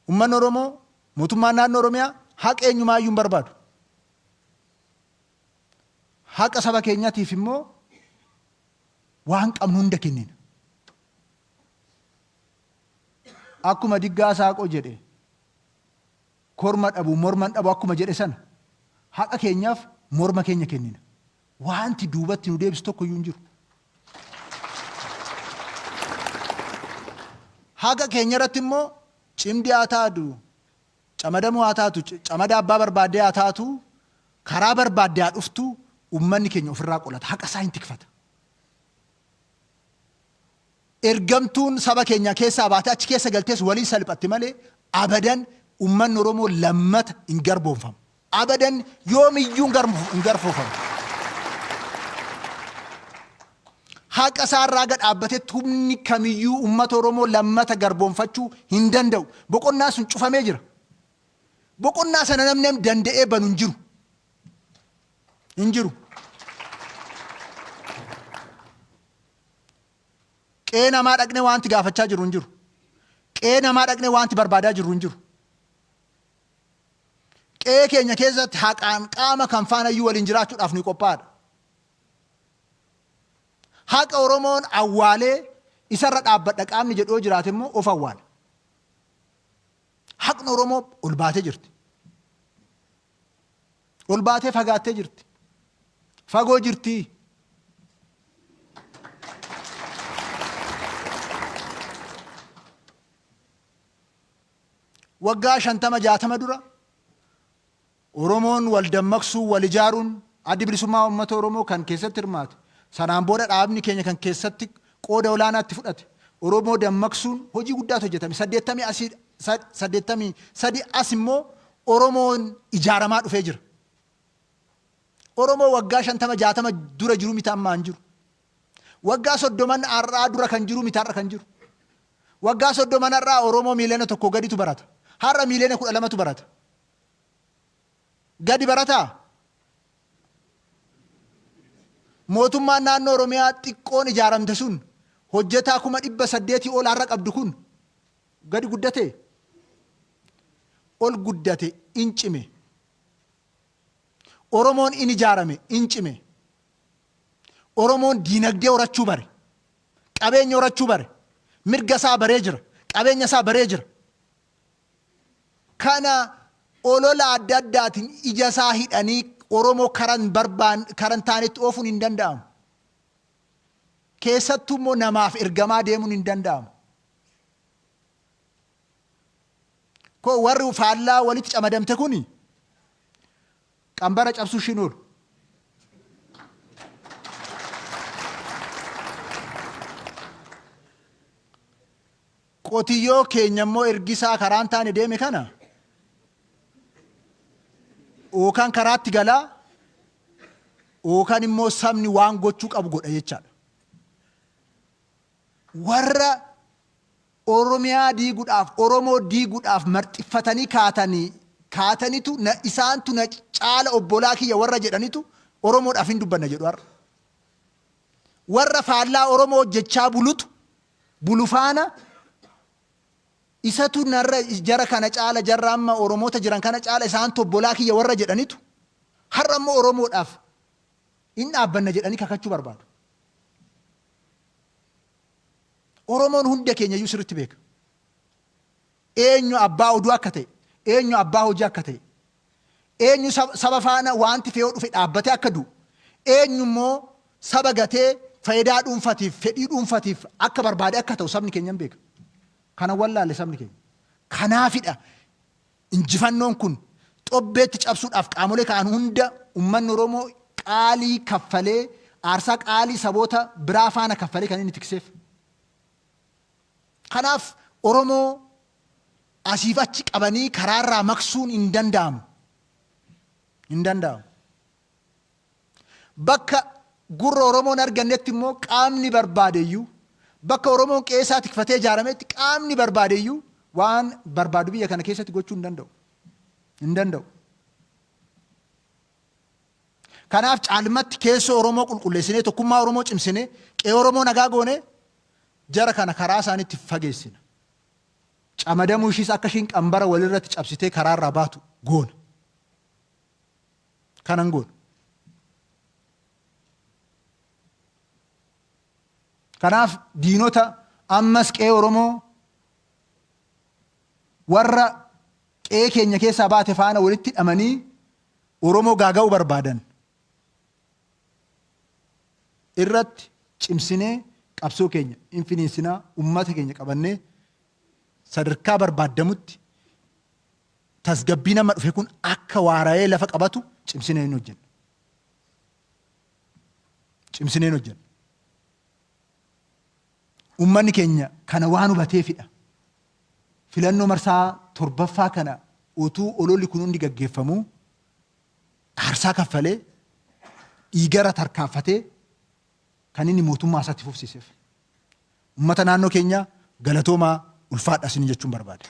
Uummanni Oromoo, mootummaan naannoo Oromiyaa haqa eenyumaayyuu hin barbaadu. Haqa saba keenyatiif immoo waan qabnu hunda kennina. Akkuma Diggaa Saaqoo jedhe, korma dhabu morma hin dhabu akkuma jedhe sana, haqa keenyaaf morma keenya kennina. Waanti duubatti nu deebisu tokko iyyuu hin jiru. Haqa keenya irratti immoo cimdii haa taatu, camadamuu haa taatu, camada abbaa barbaaddee haa taatu, karaa barbaadde haa dhuftu, uummanni keenya ofirraa qolata. Haqa isaa hin tikfata. Ergamtuun saba keenya keessaa baatee achi keessa galtees waliin salphatti malee abadan uummanni Oromoo lammata hin garboomfamu. Abadan yoomiyyuu hin garfoofamu. Haqa isaarraa gad dhaabbatetti humni kamiyyuu uummata Oromoo lammata garboomfachuu hin danda'u. Boqonnaan sun cufamee jira. Boqonnaa sana namni danda'ee banu hin jiru. Hin jiru. Qe'ee namaa dhaqnee wanti gaafachaa jirru hin jiru. Qe'ee namaa dhaqnee wanti barbaadaa jirru hin jiru. Qe'ee keenya keessatti haqaan qaama kan faanayyuu waliin jiraachuudhaaf ni qophaa'aadha. Haqa Oromoon awwaalee isarra dhaabbadha qaamni jedhu yoo jiraate immoo of awwaala. Haqni Oromoo ol baatee jirti. Ol baatee fagaattee jirti. Fagoo jirti. Waggaa 50 60 dura Oromoon wal dammaqsuu, wal ijaaruun, Addi Bilisummaa Uummata Oromoo kan keessatti hirmaate, sanaan booda dhaabni keenya kan keessatti qooda olaanaa itti fudhate, Oromoo dammaqsuun hojii guddaatu hojjetame. 83 as immoo Oromoon ijaaramaa dhufee jira. Oromoo waggaa 50 60 dura jiru miti ammaa hin jiru. Waggaa 30n har'aa dura kan jiru miti har'a kan jiru. Waggaa 30n har'aa Oromoo miiliyoona 1 gaditu barata. Har'a miiliyoona 12tu barata. Gadi barataa? Mootummaan naannoo Oromiyaa xiqqoon ijaaramte sun hojjetaa 800,000 ol har'a qabdu kun gadi guddatee? Ol guddate, in cime. Oromoon in ijaarame, in cime. Oromoon diinagdee horachuu bare. Qabeenya horachuu bare. Mirga isaa baree jira. Qabeenya isaa baree jira. Kana olola adda addaatiin ija isaa hidhanii Oromoo karan barbaan karan taanetti oofuun hin danda'amu. Keessattuu immoo namaaf ergamaa deemuun hin danda'amu. Koo warri faallaa walitti camadamte kuni qambara cabsuu ishiin oolu. Qotiyyoo keenya immoo ergisaa karaa hin taane deeme kana yookaan karaatti galaa yookaan immoo sabni waan gochuu qabu godha jechaadha. Warra Oromiyaa diiguudhaaf, Oromoo diiguudhaaf marxiffatanii kaatanii kaatanitu na isaantu na caala obbolaa kiyya warra jedhanitu Oromoodhaaf hin dubbanna jedhu har'a. Warra faallaa Oromoo hojjechaa bulutu bulu faana isatu narra jara kana caala, jarra amma Oromoota jiran kana caala isaantu obbolaa kiyya warra jedhanitu har'a immoo Oromoodhaaf in dhaabbanna jedhanii kakachuu barbaadu. Oromoon hunda keenya iyyuu sirriitti beeka. Eenyu abbaa oduu akka ta'e, eenyu abbaa hojii akka ta'e, eenyu saba faana waanti fe'oo dhufe dhaabbatee akka du'u, eenyu immoo saba gatee faayidaa dhuunfatiif, fedhii dhuunfatiif akka barbaade akka ta'u sabni keenya hin beeka. Kana wallaalle sabni keenya. Kanaafidha injifannoon kun xobbeetti cabsuudhaaf qaamolee ka'an hunda uummanni Oromoo qaalii kaffalee, aarsaa qaalii saboota biraa faana kaffalee kan inni tikseef. Kanaaf Oromoo asiif achi qabanii karaarraa maqsuun hin danda'amu. Hin danda'amu. Bakka gurra Oromoon argannetti immoo qaamni barbaadeyyuu, bakka Oromoon qe'ee isaa tikfatee ijaarametti qaamni barbaadeyyuu waan barbaadu biyya kana keessatti gochuu hin danda'u. Hin danda'u. Kanaaf caalmatti keessoo Oromoo qulqulleessinee, tokkummaa Oromoo cimsinee, qe'ee Oromoo nagaa goonee jara kana karaa isaaniitti fageessina. Camadamuu ishiis akka ishiin qambara walirratti cabsitee karaarraa baatu goona. Kanan goona. Kanaaf diinota ammas qe'ee Oromoo warra qe'ee keenya keessaa baate faana walitti hidhamanii Oromoo gaaga'uu barbaadan irratti cimsinee qabsoo keenya in finiinsinaa, ummata keenya qabannee sadarkaa barbaaddamutti tasgabbiin amma dhufe kun akka waara'ee lafa qabatu cimsinee hin hojjenna. Cimsinee hin hojjenna. Ummanni keenya kana waan hubateefidha. Filannoo marsaa 7ffaa kana utuu ololli kun hundi gaggeeffamuu aarsaa kaffalee dhiigara tarkaanfatee kan inni mootummaa isaatti fufsiiseef. Ummata naannoo keenyaa galatoomaa, ulfaadhaa isiniin jechuun barbaada.